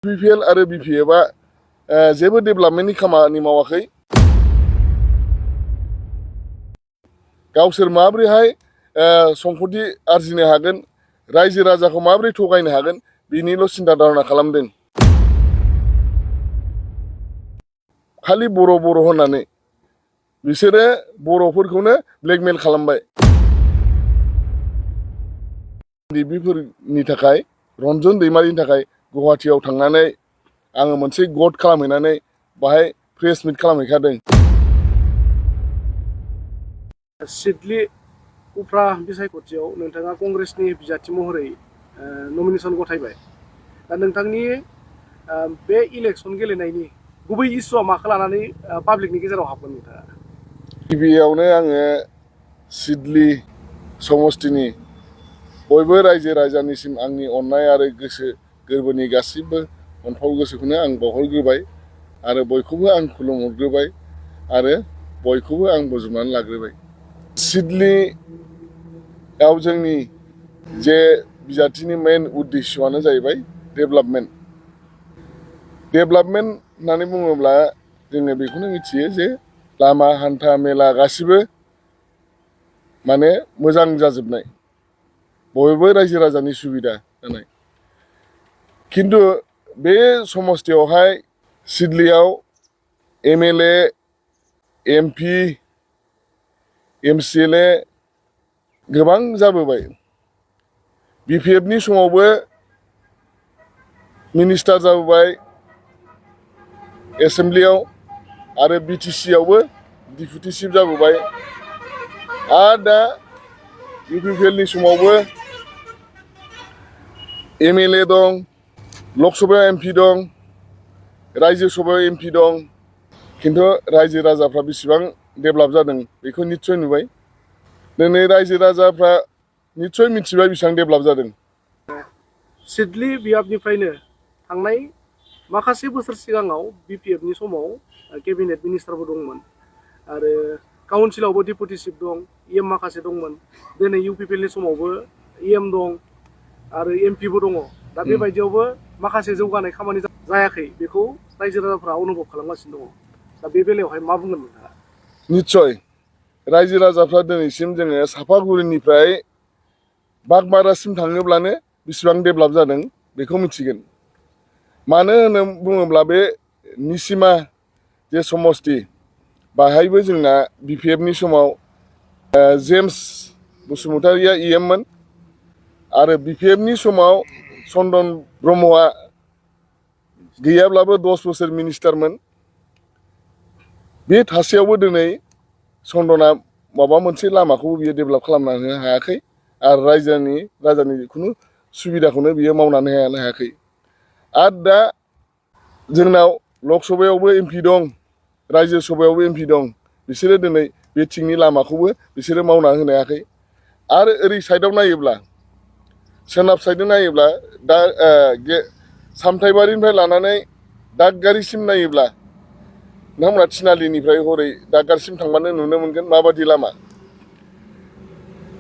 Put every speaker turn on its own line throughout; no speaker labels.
UPL आरो BPFआ जेबो डेभेलपमेन्टनि खामानि मावाखै। गावसोर माबोरैहाय सम्पति आरजिनो हागोन, रायजो राजाखौ माबोरै थगायनो हागोन, बिनिल' सिन्था धारना खालामदों। खालि बर' होननानै बिसोरो बर'फोरखौनो ब्लेकमेल खालामबाय। बेफोरनि थाखाय रन्जन दैमारिनि थाखाय गुवाहाटियाव थांनानै आङो मोनसे गद खालामहैनानै बाहाय प्रेस मिट खालामहैखादों।
सिडली उफ्रा बिसायख'थियाव नोंथाङा कंग्रेसनि बिजाथि महरै नमिनेसन गथायबाय। दा नोंथांनि बे इलेक्सन गेलेनायनि गुबै इस्युआ माखौ लानानै पाब्लिकनि गेजेराव हाबगोन नोंथाङा?
गिबियावनो आङो सिडली समस्तिनि बयबो रायजो राजानिसिम आंनि अननाय आरो गोसो गोरबोनि गासिबो अनफाव गोसोखौनो आं बावहरग्रोबाय आरो बयखौबो आं खुलुमहरग्रोबाय आरो बयखौबो आं बोजबनानै लाग्रोबाय। सिडलीआव जोंनि जे बिजाथिनि मेन उद्देश्यआनो जाहैबाय डेभेलपमेन्ट होननानै बुङोब्ला जोङो बेखौनो मिथियो जे लामा हान्था मेला गासिबो माने मोजां जाजोबनाय, बयबो रायजो राजानि सुबिदा जानाय। खिन्थु बे समस्तियावहाय सिडलीआव MLA, MP, MCLA गोबां जाबोबाय। BPFनि समावबो मिनिस्टार जाबोबाय एसेमब्लियाव आरो BTCआवबो डिपुटि चिफ जाबोबाय। आरो दा UPPLनि समावबो MLA दं, लकसभायाव MP दं, रायजो सभायाव MP दं। खिन्थु रायजो राजाफ्रा बेसेबां डेभेलप जादों बेखौ निस्सय नुबाय। दिनै रायजो राजाफ्रा निस्सय मिथिबाय बेसेबां डेभेलप जादों।
सिडली बियाबनिफ्रायनो थांनाय माखासे बोसोर सिगाङाव BPFनि समाव केबिनेट मिनिस्टारबो दंमोन आरो काउन्सिलावबो डिपुटि चिफ दं, EM माखासे दंमोन। दिनै UPPLनि समावबो EM दं आरो MPबो दङ। दा बेबायदियावबो माखासे जौगानाय खामानि जायाखै, बेखौ रायजो राजाफ्रा अनुभब खालामगासिनो दङ। दा बे बेलायावहाय मा बुंगोन नोंथाङा? निस्सय
रायजो राजाफ्रा दिनैसिम जोङो सापागुरिनिफ्राय बागमारासिम थाङोब्लानो बेसेबां डेभेलप जादों बेखौ मिथिगोन। मानो होनना बुङोब्ला बे निसिमा जे समस्ति बाहायबो जोंना BPFनि समाव जेम्स बसुमतारिया EM मोन आरो BPFनि समाव चन्दन ब्रह्मआ गैयाब्लाबो 10 बोसोर मिनिस्टारमोन। बे थासेयावबो दिनै चन्दना माबा मोनसे लामाखौबो बियो डेभेलप खालामना होनो हायाखै आरो राजानि खुनु सुबिदाखौनो बियो मावनानै होनो हायाखै। आरो दा जोंनाव लकसभायावबो MP दं, रायजो सभायावबो MP दं। बिसोरो दिनै बे थिंनि लामाखौबो बिसोरो मावना होनो हायाखै। आरो ओरै साइडआव नायोब्ला, सोनाब साइडजों नायोब्ला दा सामथाइबारिनिफ्राय लानानै दादगारिसिम नायोब्ला नोंथांमोना थिनालिनिफ्राय हरै दादगारिसिम थांबानो नुनो मोनगोन माबादि लामा।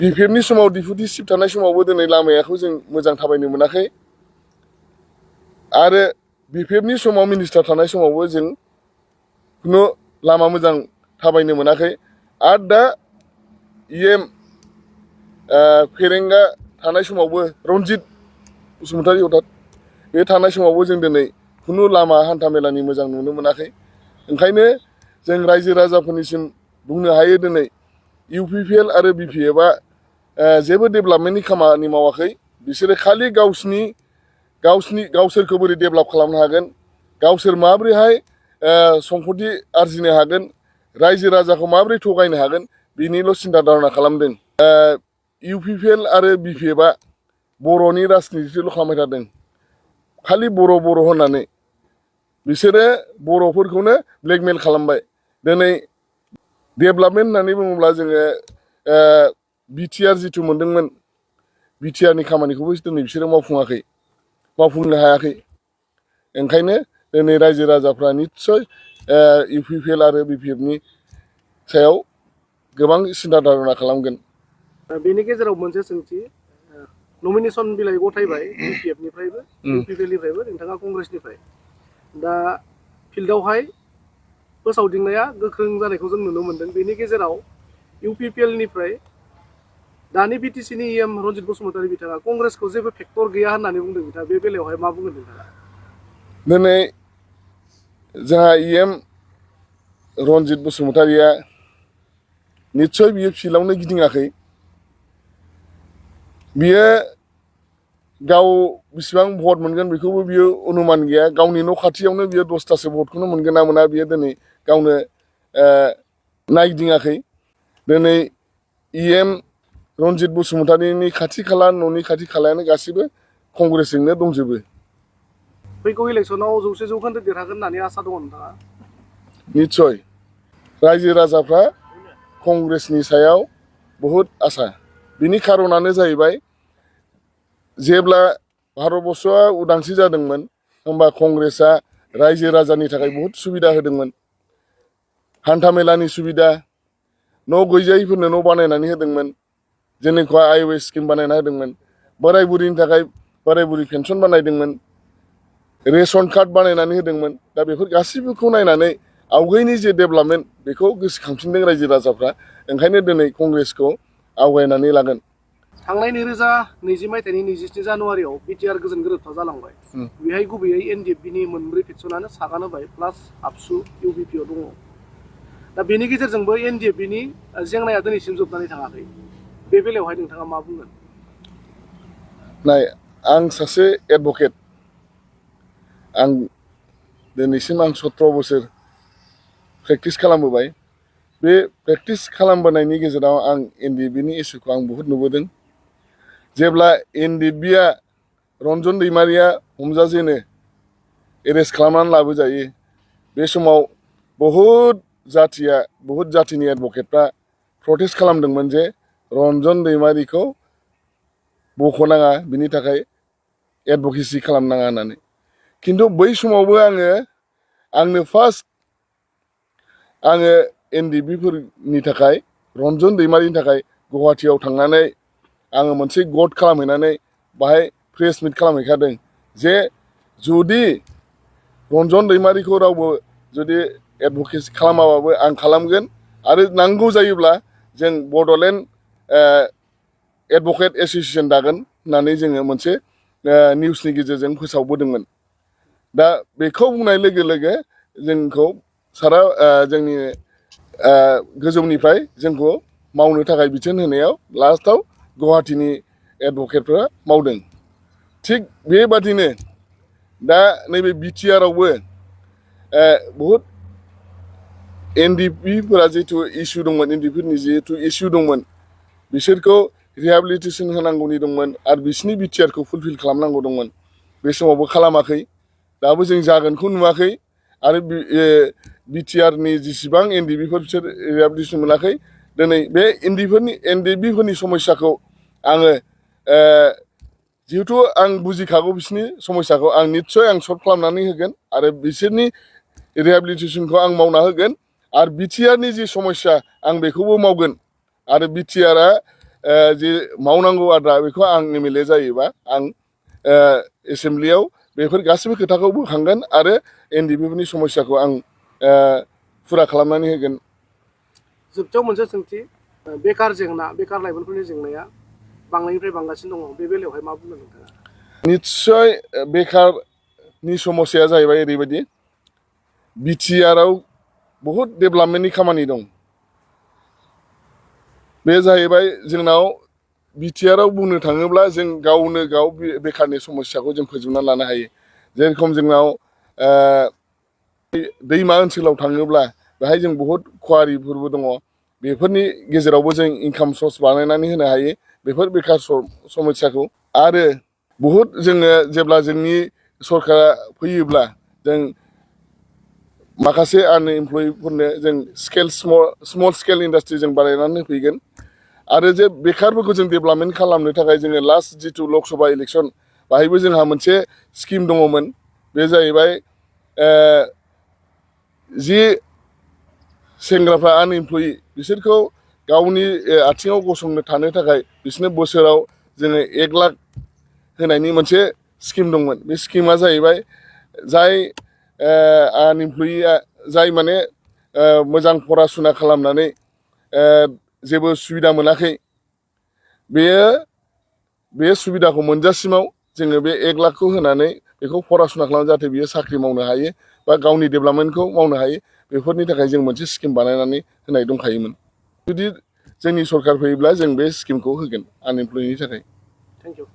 BPFनि समाव डिपुटि चिफ थानाय समावबो दिनै लामाखौ जों मोजां थाबायनो मोनाखै आरो BPFनि समाव मिनिस्टार थानाय समावबो जों खुनु लामा मोजां थाबायनो मोनाखै। आरो दा EM फेरेंगा थानाय समावबो रन्जित बसुमतारी बे थानाय समावबो जों दिनै खुनु लामा हान्था मेलानि मोजां नुनो मोनाखै। ओंखायनो जों रायजो राजाफोरनिसिम बुंनो हायो दिनै UPPL आरो BPFआ जेबो डेभेलपमेन्टनि खामानि मावाखै। बिसोरो खालि गावसोरखौ बोरै डेभेलप खालामनो हागोन, गावसोर माबोरैहाय सम्पति आरजिनो हागोन, रायजो राजाखौ माबोरै थगायनो हागोन, बिनिल' सिन्था धारना खालामदों। UPPL आरो BPFआ बर'नि राजनितिल' खालामबाय थादों। खालि बर' होननानै बिसोरो बर'फोरखौनो ब्लेकमेल खालामबाय। दिनै डेभेलपमेन्ट होननानै बुङोब्ला जोङो BTR जिथु मोनदोंमोन, BTRनि खामानिखौबो दिनै बिसोरो मावफुंनो हायाखै। ओंखायनो दिनै रायजो राजाफ्रा निस्सय UPPL आरो BPFनि सायाव गोबां सिन्था धारना खालामगोन।
बेनि गेजेराव मोनसे सोंथि, नमिनेसन बिलाइ गथायबाय बिपिएफनिफ्रायबो इउपिपिएलनिफ्रायबो नोंथाङा कंग्रेसनिफ्राय दा फिल्डआवहाय फोसावदिंनाया गोख्रों जानायखौ जों नुनो मोन्दों। बेनि गेजेराव इउपिपिएलनिफ्राय दानि बिटिसिनि इएम रनजित बसुमतारी बिथाङा कंग्रेसखौ जेबो फेक्टर गैया होननानै बुंदों। बिथाङा बे बेलायावहाय मा बुंगोन नोंथाङा?
दिनै जोंहा इएम रनजित बसुमतारिया निस्सय बियो फिल्डआवनो गिदिङाखै। बियो गाव बेसेबां भट मोनगोन बेखौबो बियो अनुमान गैया। गावनि न' खाथियावनो बियो 10थासो भटखौनो मोनगोन ना मोना बियो दिनै गावनो नायगिदिङाखै। दिनै इएम रनजित बसुमतारिनि खाथि खाला न'नि खाथि खालायानो गासैबो कंग्रेसजोंनो दंजोबो।
फैगौ इलेक्सनाव 100% देरहागोन होननानै आसा दङ नोंथाङा?
निस्सय रायजो राजाफ्रा कंग्रेसनि सायाव बहुद आसा। बिनि खारनानो जाहैबाय जेब्ला भारतबर्षआ उदांस्रि जादोंमोन होमबा कंग्रेसआ रायजो राजानि थाखाय बहुद सुबिदा होदोंमोन। हान्थामेलानि सुबिदा, न' गैजायिफोरनो न' बानायनानै होदोंमोन। जेनेखा आइवेस स्किम बानायना होदोंमोन। बोराय बुरिनि थाखाय बोराय बुरि पेन्सन बानायदोंमोन। रेशन कार्ड बानायनानै होदोंमोन। दा बेफोर गासैबोखौ नायनानै आवगायनि जे डेभेलपमेन्ट बेखौ गोसोखांफिनदों रायजो राजाफ्रा। ओंखायनो दिनै कंग्रेसखौ आवगायनानै लागोन।
थांनाय 2020 मायथाइनि 27 जानुवारियाव बिटिआर गोजोन गोरोबथा जालांबाय। बेहाय गुबैयै एनडिएफबिनि मोनब्रै फेक्सनानो सागान होबाय, प्लास आबसु इउबिपिआव दङ। दा बेनि गेजेरजोंबो एनडिएफबिनि जेंनाया दिनैसिम जोबनानै थाङाखै। बे बेलायावहाय नोंथाङा मा बुंगोन?
नाय, आं सासे एडभकेट। आं दिनैसिम 17 बोसोर प्रेक्टिस खालामबोबाय। बे प्रेक्टिस खालामबोनायनि गेजेराव आं एनडिएफबिनि इसुखौ आं बहुद नुबोदों। जेब्ला एनडिएफबिया रन्जन दैमारिया हमजाजेनो, एरेस्ट खालामनानै लाबोजायो, बे समाव बहुद जाथिनि एडभकेटफ्रा प्रटेस्ट खालामदोंमोन जे रन्जन दैमारिखौ बख'नाङा, बिनि थाखाय एडभकेसि खालामनाङा होननानै। खिन्थु बै समावबो आंनो फार्स्ट एनडिएफबिफोरनि थाखाय, रन्जन दैमारिनि थाखाय गुवाहाटियाव थांनानै आङो मोनसे गद खालामहैनानै बाहाय प्रेस मिट खालामहैखादों जे जुदि रन्जन दैमारिखौ रावबो जुदि एडभकेसि खालामाबाबो आं खालामगोन। आरो नांगौ जायोब्ला जों बड'लेण्ड एडभकेट एस'सियेसन दागोन होननानै जोङो मोनसे निउसनि गेजेरजों फोसावबोदोंमोन। दा बेखौ बुंनाय लोगो लोगो जोंखौ सारा जोंनि गोजौनिफ्राय जोंखौ मावनो थाखाय बिथोन होनायाव लास्टआव गुवाहाटिनि एडभकेटफ्रा मावदों। थिग बेबादिनो दा नैबे बिटिआरावबो बहुद एनडिएफबिफोरा जिथु इसु दंमोन, एनडिएफबिफोरनि जिहेतु इसु दंमोन, बिसोरखौ रिहेबिलिटेसन होनांगौनि दंमोन आरो बिसोरनि बिटिआरखौ फुलफिल खालामनांगौ दंमोन। बे समावबो खालामाखै। दाबो जों जागोनखौ नुवाखै। आरो बिटिआरनि जेसेबां एनडिएफबिफोर बिसोर रिहेबिलिटेसन मोनाखै। दिनै बे एनडिएफबिफोरनि समस्याखौ आङो जिहेथु आं बुजिखागौ बिसोरनि समस्याखौ, आं निस्सय सल्भ खालामनानै होगोन आरो बिसोरनि रिहेबिलिटेसनखौ आं मावना होगोन। आरो बिटिआरनि जि समस्या आं बेखौबो मावगोन। आरो बिटिआरआ जि मावनांगौ आद्रा बेखौ आं एमएलए जायोबा आं एसेमब्लियाव बेफोर गासैबो खोथाखौ बोखांगोन आरो एनडिएफबिफोरनि समस्याखौ आं फुरा खालामनानै होगोन।
जोबथायाव मोनसे सोंथि, बेकार लाइमोनफोरनि जेंनाया बांनायनिफ्राय बांगासिनो दङ। बे बेलायावहाय मा बुंगोन नोंथाङा? निस्सय
बेकारनि समस्याया जाहैबाय ओरैबायदि, बिटिआराव बहुद डेभेलपमेन्टनि खामानि दं। बे जाहैबाय जोंनाव बिटिआराव बुंनो थाङोब्ला जों गावनो गाव बेकारनि समस्याखौ जों फोजोबनानै लानो हायो। जेरेखम जोंनाव दैमा ओनसोलाव थाङोब्ला बेहाय जों बहुद कुवारिफोरबो दङ। बेफोरनि गेजेरावबो जों इनकाम सर्स बानायनानै होनो हायो बेफोर बेकार समस्याखौ। आरो बहुद जोङो जेब्ला जोंनि सरकारा फैयोब्ला जों माखासे आनएमप्लयिफोरनो जों स्मल स्केल इन्डास्ट्रि जों बानायनानै होफैगोन। आरो जे बेकारफोरखौ जों डेभेलपमेन्ट खालामनो थाखाय जोङो लास्ट जिथु लक सभा इलेक्सन बाहायबो जोंहा मोनसे स्किम दङमोन। बे जाहैबाय जि सेंग्राफ्रा आनएमप्लयि बिसोरखौ गावनि आथिङाव गसंनो थानो थाखाय बिसोरनो बोसोराव जोङो 1 लाख होनायनि मोनसे स्किम दंमोन। बे स्किमा जाहैबाय जाय आनइमप्लयिया जाय माने मोजां फरासुना खालामनानै जेबो सुबिदा मोनाखै बे सुबिदाखौ मोनजासिमाव जोङो बे 1 लाखखौ होनानै बेखौ फरासुना खालामो जाहाथे बियो साख्रि मावनो हायो बा गावनि डेभेलपमेन्टखौ मावनो हायो। बेफोरनि थाखाय जों मोनसे स्किम बानायनानै होनाय दंखायोमोन। जुदि जोंनि सरकार फैयोब्ला जों बे स्किमखौ होगोन आनइमप्लयिनि थाखाय।
Thank you.